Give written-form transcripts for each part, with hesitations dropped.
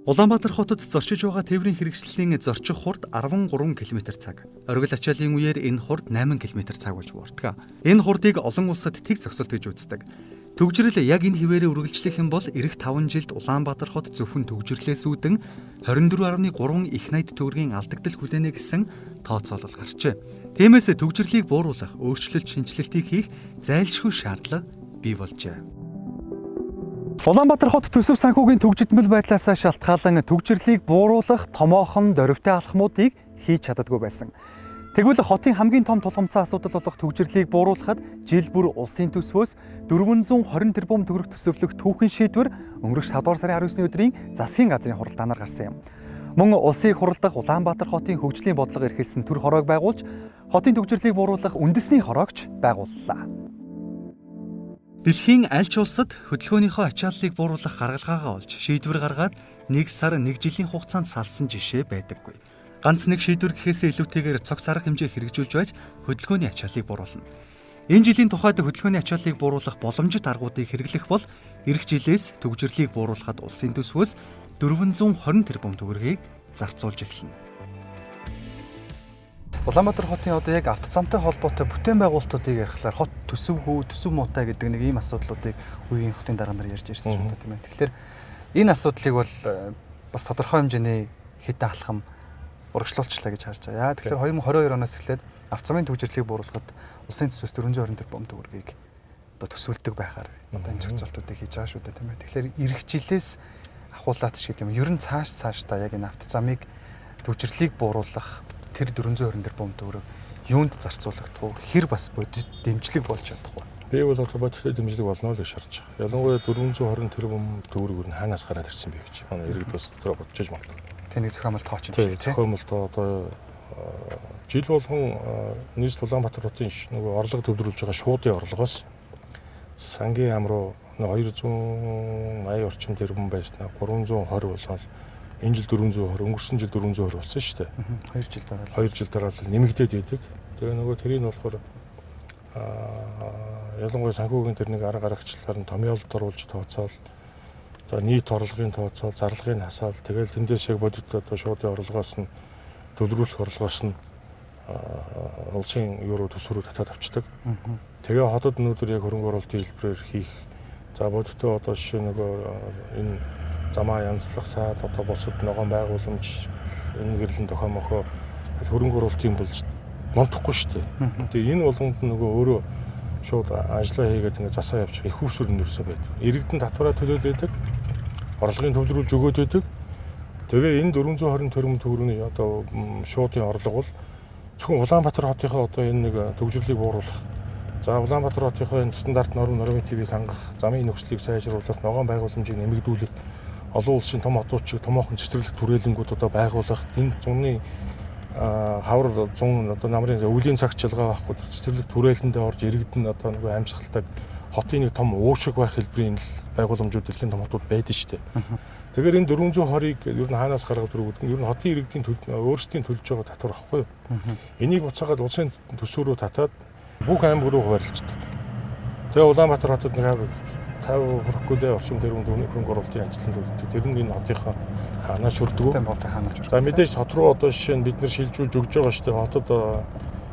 Улаанбаатар хотод зорчиж байгаа тээврийн хэрэгслийн зорчих хурд 13 км цаг. Оргил ачааллын үеэр энэ хурд 8 км цаг болж буурдаг. Энэ хурдыг олон улсад тэг зогсолт гэж үздэг. Түгжрэл яг энэ хിവэрээ үргэлжлэх юм бол ирэх 5 жилд Улаанбаатар хот зөвхөн түгжрлээс үүдэн 24.3 их 80 төгрөгийн алдагдал хүлээнэ гэсэн тооцоолол гарчээ. Тиймээс түгжрлийг бууруулах, өөрчлөлт шинэчлэлтийг хийх зайлшгүй шаардлага бий болжээ. Улаанбаатар хот төсөв санхүүгийн түгжидмэл байдлаасаа шалтгаалan түгжрлийг бууруулах томоохон дөрвтэй алхмуудыг хийж чаддаггүй байсан. Тэгвэл хотын хамгийн том тулгамдсан асуудал болох түгжрлийг бууруулахад жил бүр улсын төсвөөс 420 тэрбум төгрөг төсөвлөх түүхэн шийдвэр өнгөрөх 5 дугаар сарын 19-ний өдрийн засгийн газрын хуралдаанаар гарсан юм. Мөн улсын хуралдах Улаанбаатар хотын хөгжлийн бодлого эрхэлсэн төр хороог байгуулж, хотын түгжрлийг бууруулах үндэсний хороогч байгууллаа. Дэлхийн аль ч улсад хөдөлгөөнийхөө ачааллыг бууруулах гаргалгаагаа олж шийдвэр гаргаад 1 сар 1 жилийн хугацаанд салсан жишээ байдаггүй. Ганц нэг шийдвэр гэхээсээ илүүтэйгээр цогц арга хэмжээ хэрэгжүүлж байж хөдөлгөөний ачааллыг бууруулна. Энэ жилийн тухайд хөдөлгөөний ачааллыг бууруулах боломжит аргуудыг хэрэглэх бол ирэх жилээс түгжрлийг бууруулахад улсын төсвөөс 420 тэрбум төгрөгийг зарцуулж эхэлнэ. Улаанбаатар хотын одоо яг автозамтай холбоотой бүтээн байгуулалтуудыг ярихлаар хот төсөвхүү, төсөв муутай гэдэг нэг ийм асуудлуудыг үеийн хотын дарга нар ярьж ирсэн шүү дээ, тийм ээ. Тэгэхээр энэ асуудлыг бол бас тодорхой хэмжээний хэдэн алхам урагшлуулчлаа гэж харж байгаа. Тэгэхээр 2022 оноос эхлээд автозамын түгжрлийг бууруулахад улсын төсвөөс 420 тэрбум төгрөгийг одоо төсөөлдөг байхаар одоо энэ зохицолтуудыг хийж байгаа шүү дээ, тийм ээ. Тэгэхээр ирэх жилээс ахуулаад ч гэдэг юм. Ер нь цааш цаашдаа яг энэ автозамыг түгжрлийг бууруулах тэр 420 тэрбум төгрөг юунд зарцуулагдах вэ? Хэр бас бодит дэмжлэг болж чадах вэ? Би бол одоо бодиттой дэмжлэг болно л гэж харж байгаа. Ялангуяа 420 тэрбум төгрөг нь хаанаас гараад ирсэн бэ гэж. Манай иргэд бас дотроо бодож иж магадгүй. Тэ нэг зохиомол тооч юм шиг тийм. Зохиомол тоо одоо жил болгон нийт Улаанбаатар хотын нөгөө орлого төвлөрүүлж байгаа шуудын орлогоос сангийн ам руу 280 орчим тэрбум байснаа 320 болоод энэ жил 420, өнгөрсөн жил 420 болсон шүү дээ. 2 жил дараа. 2 жил дараа л нэмэгдээд байдаг. Тэгээ нөгөө тэрийг нь болохоор ялангуяа санхүүгийн тэр нэг арга гаргагчлалаар нь томьёолд оруулж тооцоол, за нийт орлогын тооцоол, зарлагын хасаал, тэгэл тэндээс яг бодит одоо шуудын орлогоос нь төлрүүлэх орлогоос нь улсын юу руу төсвөрөө татаад авчдаг. Тэгээ хотод өнөөдөр яг хөрөнгө оруулалтын хэлбэрээр хийх, за бодиттой одоо жишээ нөгөө энэ замаа янзлах саад одоо бусад ногоон байгууламж энэ гэрлэн тохио мохоо хөрөнгө оруулалтын болж нонтохгүй шүү дээ. Тэгээ энэ болгонд нөгөө өөрөө шууд ажиллаа хийгээд ингээ засаа явчих их үүсвэр нь ерөөсөө байдаг. Иргэдэн татвараа төлөөд байдаг. Орлогын төвлөрүүлж өгөөд байдаг. Тэгээ энэ 420 тэрбум төгрөгийн одоо шуудын орлого бол зөвхөн Улаанбаатар хотынхоо одоо энэ нэг төгжрлийг бууруулах, за Улаанбаатар хотынхоо энэ стандарт норм нормативыг хангах, замын нөхцөлийг сайжруулах, ногоон байгууламжийг нэмэгдүүлэх, олон улсын том хотууд шиг томоохон цэцэрлэг түрээлэнгүүд одоо байгуулах, энэ зуны хавар зун одоо намрын өвлийн цагт чалгаа байхгүй цэцэрлэг түрээлэндээ орж иргэдэн одоо нөгөө амьсгалдаг хотын нэг том уушиг байх хэлбэрийн байгууламжууд дэлхийн том хотууд байдаг шүү дээ. Тэгэхээр энэ 420-ыг ер нь хаанаас гаргав дөрөв гэдэг нь ер нь хотын иргэдийн өөрсдийн төлж байгаа татвар байхгүй юу? Энийг буцаагаад улсын төсөв рүү татаад бүх аймаг руу хуваарлцдаг. Тэгээ Улаанбаатар хотод нэг 50 хүрэхгүй дээ орчим тэрбум төгрөгийн хөрөнгө оруулалтын ажилтнанд төлдөг. Тэр нь энэ хотынхоо хаанаа шүрдэг. За мэдээж хот руу одоо жишээ нь бид нар шилжүүлж өгж байгаа шүү дээ. Хотод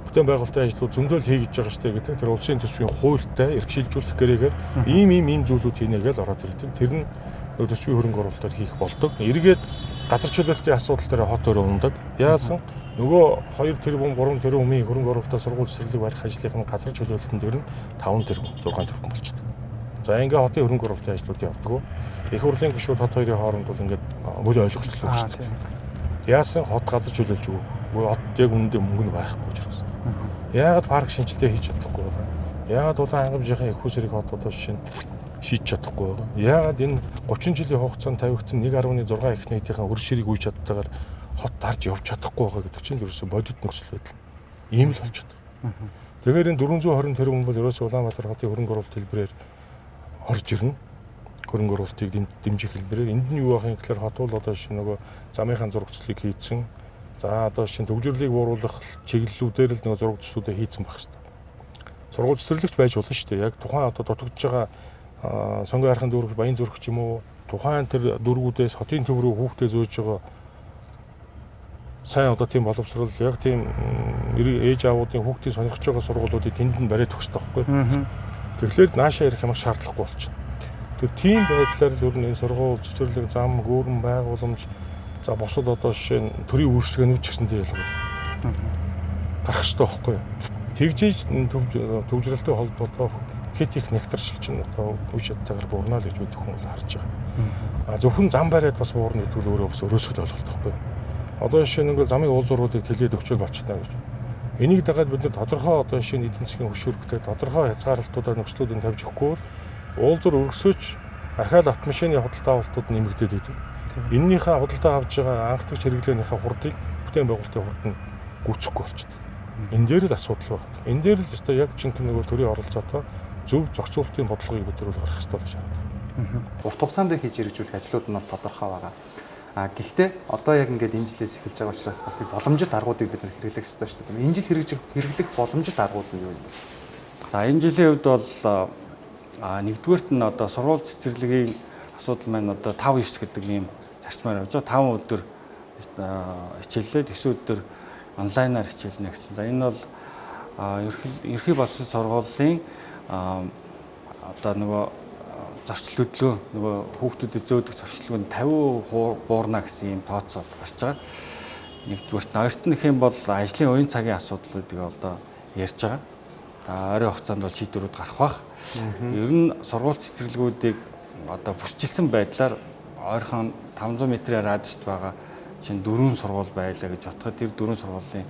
бүтээн байгуулалтын ажлууд зөндөл хийгдэж байгаа шүү дээ гэдэг. Тэр улсын төсвийн хуультай эрх шилжүүлэх гэрээгээр ийм ийм ийм зүйлүүд хийнэ гэж ороод ирдэг. Тэр нь төсвийн хөрөнгө оруулалтаар хийх болдог. Эргээд газар чөлөөлтийн асуудал дээр хот өөрөө ундаг. Яасан нөгөө 2 тэрбум 3 тэрбумын хөрөнгө оруулалтаа сургууль цэцэрлэг барих ажлынх нь газар чөлөөлтөн дээр нь 5 тэрбум 6 тэрбум болчихдог. За ингээ хотын хөрөнгө оруулалтын ажлууд явдаг. Их хурлын гишүүд хот хоёрын хооронд бол ингээд мөл ойлголцлоо шүү дээ. Яасан хот газар чөлөөлж өгөөгүй. Хот яг үнэндээ мөнгө нь байхгүй учраас. Яагаад парк шинжилгээ хийж чадахгүй байгаа? Яагаад улаан хангамжийн их усрыг хот одоо жишээ нь шийдэж чадахгүй байгаа? Яагаад энэ 30 жилийн хугацаанд тавигдсан 1.6 их нийтийн өр ширийг үйж чадтайгаар хот дарж явж чадахгүй байгаа гэдэг чинь ерөөсөө бодит нөхцөл байдал. Ийм л болж байгаа. Тэгэхээр энэ 420 тэрбум бол ерөөсөө Улаанбаатар хотын хөрөнгө оруулалт хэлбэрээр орж ирнэ. Хөрөнгө оруулалтыг дэмжих хэлбэрээр энд нь юу байх юм гэхээр хот бол одоо шинэ нөгөө замынхаа зурагчлалыг хийцэн. За одоо шинэ төгжрлийг бууруулах чиглэлүүдээр л нөгөө зураг төслүүдээ хийцэн байх хэрэгтэй. Сургууль цэцэрлэгч байж болно шүү дээ. Яг тухайн одоо дутагдж байгаа Сонгон хайрхан дүүрэг, Баян зүрх ч юм уу Тухайн тэр дүүргүүдээс хотын төв рүү хүүхдээ зөөж байгаа сайн одоо тийм боловсрол яг тийм ээж аавуудын хүүхдийг сонирхож байгаа сургуулиудыг тэнд нь бариад өгөх хэрэгтэй байхгүй. Тэгэхээр наашаа ирэх юм шаардлагагүй болчихно. Тэр тийм байдлаар л ер нь энэ сургууль, цэцэрлэг, зам, гүүрэн байгууламж за бусад одоо жишээ нь төрийн үйлчлэгээнүүд ч гэсэн тийм ялгаа гарах хэрэгтэй байхгүй. Тэгжээж төвжрэлтэй холбоотой хэд их нэгтаршил чинь одоо үе шаттайгаар буурна л гэж би зөвхөн бол харж байгаа. А зөвхөн зам бариад бас буурна гэдэг нь өөрөө бас өрөөсгөл ойлголт байхгүй. Одоо жишээ нь ингээл замын уул зургуудыг тэлээд өгчөөл болчихно гэж. Энийг дагаад бид нар тодорхой одоо жишээ нь эдийн засгийн хөшүүрэгтэй тодорхой хязгаарлалтуудаа нөхцлүүдийг тавьж өгөхгүй бол уул зур өргөсөөч ахаал автомашины худалдаа авалтууд нэмэгдээд идэв. Эннийхээ худалдаа авч байгаа анхдагч хэрэглээнийхээ хурдыг бүтээн байгуулалтын хурд нь гүйцэхгүй болчихдог. Энэ дээр л асуудал байна. Энэ дээр л өстой яг жинхэнэ нөгөө төрийн оролцоотой зөв зохицуултын бодлогыг бид нар бол гаргах ёстой гэж хараад байна. Урт хугацаанд хийж хэрэгжүүлэх ажлууд нь бол тодорхой байгаа. А гэхдээ одоо яг ингээд энэ жилээс эхэлж байгаа учраас бас нэг боломжит аргуудыг бид нар хэрэглэх ёстой шүү дээ. Энэ жил хэрэглэх боломжит аргууд нь юу юм бэ? За энэ жилийн хувьд бол нэгдүгээрт нь одоо сургууль цэцэрлэгийн асуудал маань одоо 5-9 гэдэг ийм зарчмаар явж байгаа. 5 өдөр хичээллээд 9 өдөр онлайнаар хичээлнэ гэсэн. За энэ бол ерхий боловсрол сургуулийн одоо нөгөө зөрчил хөдлөө нөгөө хүүхдүүдэд зөөдөг зөрчилгөө нь 50% буурна гэсэн ийм тооцоол гарч байгаа. Нэгдүгээрт нь, хоёрт нь гэх юм бол ажлын уян цагийн асуудлуудыг одоо ярьж байгаа. За ойрын хугацаанд бол шийдвэрүүд гарах бах. Ер нь сургууль цэцэрлэгүүдийг одоо бүсчилсэн байдлаар ойрхон 500 метрийн радиуст байгаа чинь 4 сургууль байлаа гэж бодоход тэр 4 сургуулийн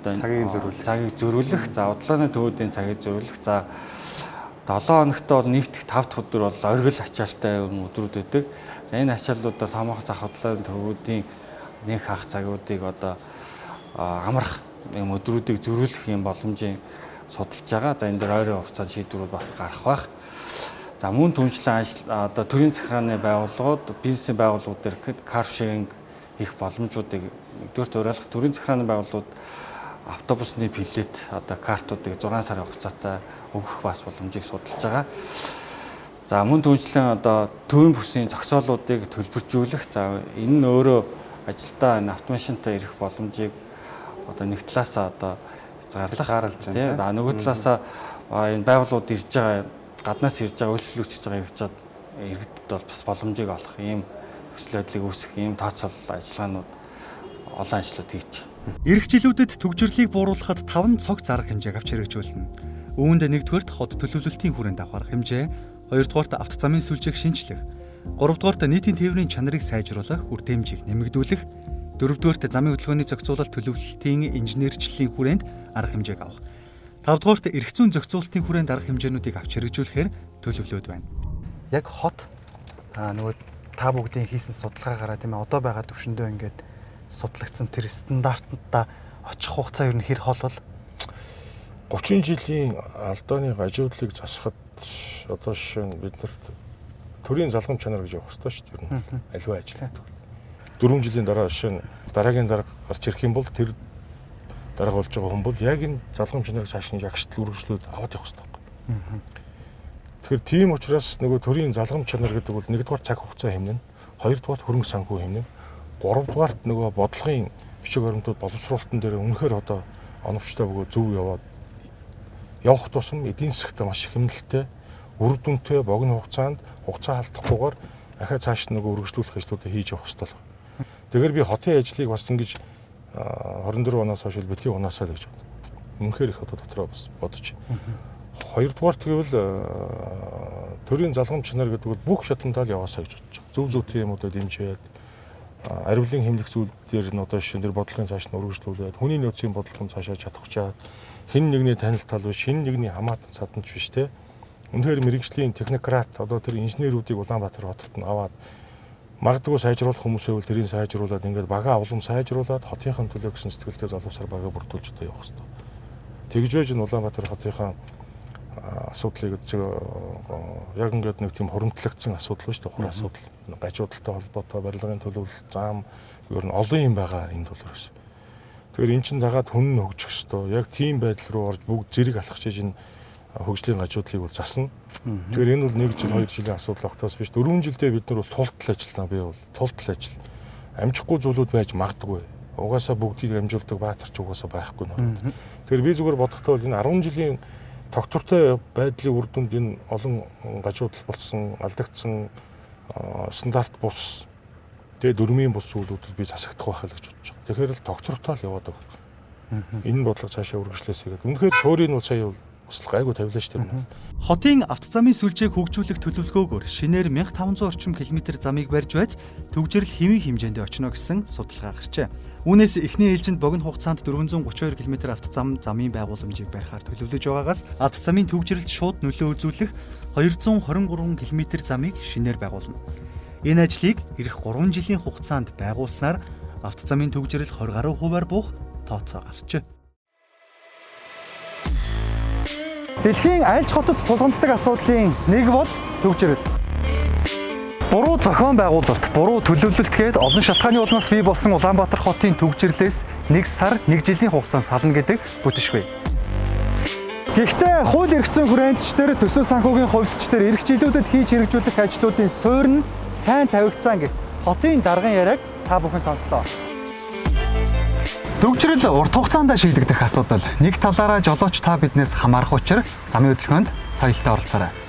одоо цагийг зөрүүлэх, за удлааны төвүүдийн цагийг зөрүүлэх, за 7 хоногт бол нийтдээ 5 дахь өдөр бол оргил ачаалтай өдрүүд байдаг. За энэ ачааллуудаар томоохон зах удлааны төвүүдийн нэг хах цагуудыг одоо амрах юм өдрүүдийг зөрүүлэх юм боломжийг судалж байгаа. За энэ дээр ойрын хугацаанд шийдвэрүүд бас гарах байх. За мөн түншлэн ажил одоо төрийн захиргааны байгууллагууд, бизнесийн байгууллагууд дээр гэхэд car sharing хийх боломжуудыг нэгдүгээрт уриалах, төрийн захиргааны байгууллагууд автобусны билет одоо картуудыг 6 сарын хугацаатай өгөх бас боломжийг судалж байгаа. За мөн түншлэн одоо төвийн бүсийн зогсоолуудыг төлбөржүүлэх. За энэ нь өөрөө ажилдаа энэ автомашинтай ирэх боломжийг одоо нэг талаасаа одоо хязгаарлах. Тийм. За нөгөө талаасаа энэ байгууллагууд ирж байгаа, гаднаас ирж байгаа, үйлчлүүлж байгаа ирж байгаа иргэдэд бол бас боломжийг олох ийм нөхцөл байдлыг үүсгэх ийм тооцоол ажиллагаанууд олон ажлууд хийж байгаа. Ирэх жилүүдэд төгжрлийг бууруулахад 5 цогц арга хэмжээг авч хэрэгжүүлнэ. Үүнд нэгдүгээрт хот төлөвлөлтийн хүрээнд авах арга хэмжээ, хоёрдугаарт авто замын сүлжээг шинчлэх, гуравдугаарт нийтийн тээврийн чанарыг сайжруулах, үр дэмжийг нэмэгдүүлэх, дөрөвдүгээрт замын хөдөлгөөний зохицуулалт төлөвлөлтийн инженерчлэлийн хүрээнд арга хэмжээг авах. Тавдугаарт эрх зүйн зохицуулалтын хүрээнд арга хэмжээнүүдийг авч хэрэгжүүлэхээр төлөвлөд байна. Яг хот нөгөө та бүгдийн хийсэн судалгаагаараа тийм ээ одоо байгаа төвшөндөө ингээд судлагдсан тэр стандартаа очих хугацаа ер нь хэр хол бол 30 жилийн алдааны гажуудлыг засахад одоо жишээ нь бид нарт төрийн залгам чанар гэж явах ёстой шүү дээ. Ер нь аливаа ажил. 4 жилийн дараа жишээ нь дараагийн дарга гарч ирэх юм бол тэр дарга болж байгаа хүн бол яг энэ залгам чанарыг цааш нь ягштал үргэлжлүүд аваад явах ёстой байхгүй. Тэгэхээр тийм учраас нөгөө төрийн залгам чанар гэдэг бол нэгдүгээр цаг хугацаа хэмнэн, хоёрдугаар хөрөнгө санхүү хэмнэн, гуравдугаарт нөгөө бодлогын бичиг баримтууд боловсруулалтын дээр үнэхээр одоо оновчтой бөгөөд зөв яваад явах тусам эдийн засагт маш их хэмнэлттэй, үр дүнтэй богино хугацаанд хугацаа алдахгүйгээр ахиа цааш нөгөө үргэлжлүүлэх ажлуудыг хийж явах ёстой л. Тэгэхээр би хотын ажлыг бас ингэж 24 оноос хойш битгий унаасаа л гэж бодсон. Үнэхээр их одоо дотроо бас бодож. Хоёрдугаар тэгвэл төрийн залгам чанар гэдэг бол бүх шатандаа л яваасаа гэж бодож байгаа. Зөв зөв юмудаа дэмжиж аривлын хэмнэх зүйл дээр нь одоо шинэ тэр бодлогын цааш нь үргэлжлүүлээд хүний нөөцийн бодлого нь цаашаа чадахчаад хэн нэгний танил тал биш, хэн нэгний хамаатан саданч биш те. Үнэхээр мэрэгжлийн технократ одоо тэр инженерүүдийг Улаанбаатар хотод нь аваад магадгүй сайжруулах хүмүүсээ бол тэрийг сайжруулад ингээд бага авлам сайжруулад хотынхон төлөө гэсэн сэтгэлтэй залуусаар бага бүрдүүлж одоо явах хэрэгтэй. Тэгж байж энэ Улаанбаатар хотынхаа асуудлыг яг ингээд нэг тийм хуримтлагдсан асуудал биш үү? Хур асуудал. Гажуудалтай холбоотой барилгын төлөвлөлт, зам ер нь олон юм байгаа энэ төлөвлөс. Тэгэхээр эн чинь дагаад хүн нь хөгжих ёстой. Яг тийм байдал руу орж бүгд зэрэг алхаж энэ Хөгжлийн гажуудлыг бол засна. Тэгэхээр энэ бол 1 жил 2 жилийн асуудал огтоос биш. 4 жилдээ бид нар бол тултал ажиллана. Би бол тултал ажил. Амжихгүй зүйлүүд байж магадгүй. Угаасаа бүгдийг амжуулдаг баатар ч угаасаа байхгүй нэ. Тэгэхээр би зүгээр бодохдоо бол энэ 10 жилийн тогтвортой байдлын үр дүнд энэ олон гажуудал болсон, алдагдсан стандарт бус, тэгээ дөрмийн бус зүйлүүд би засагдах байх л гэж бодож байгаа. Тэгэхээр л тогтвортой л яваад байгаа. Энэ бодлого цаашаа үргэлжлээсэй гэдэг. Үнэхээр суурийг нь сая бас гайгүй тавилаа шүү дээ. Хотын автозамын сүлжээг хөгжүүлэх төлөвлөгөөгөөр шинээр 1500 орчим километр замыг барьж байж төгжрөл хэвийн хэмжээнд очино гэсэн судалгаа гарчээ. Үүнээс эхний ээлжинд богино хугацаанд 432 км автозам замын байгууламжийг барихаар төлөвлөж байгаагаас автозамын төгжрөлд шууд нөлөө үзүүлэх 223 км замыг шинээр байгуулна. Энэ ажлыг ирэх 3 жилийн хугацаанд байгуулснаар автозамын төгжрөл 20 гаруй хувиар буух тооцоо гарчээ. Дэлхийн аль ч хотод тулгамддаг асуудлын нэг бол төгжрөл. Буруу зохион байгуулалт, буруу төлөвлөлт гээд олон шалтгааны улмаас бий болсон Улаанбаатар хотын төгжрлээс 1 сар 1 жилийн хугацаанд сална гэдэг бүтэшгүй. Гэхдээ хууль эрх зүйн хүрээнд ч тэр төсөв санхүүгийн хувьд ч тэр ирэх жилүүдэд хийж хэрэгжүүлэх ажлуудын суурь нь сайн тавигдсан гэх хотын даргын яриаг та бүхэн сонслоо. Төгжрөл урт хугацаанд шийдэгдэх асуудал. Нэг талаараа жолооч та биднээс хамаарах учир замын хөдөлгөөнд соёлтой оролцоорой.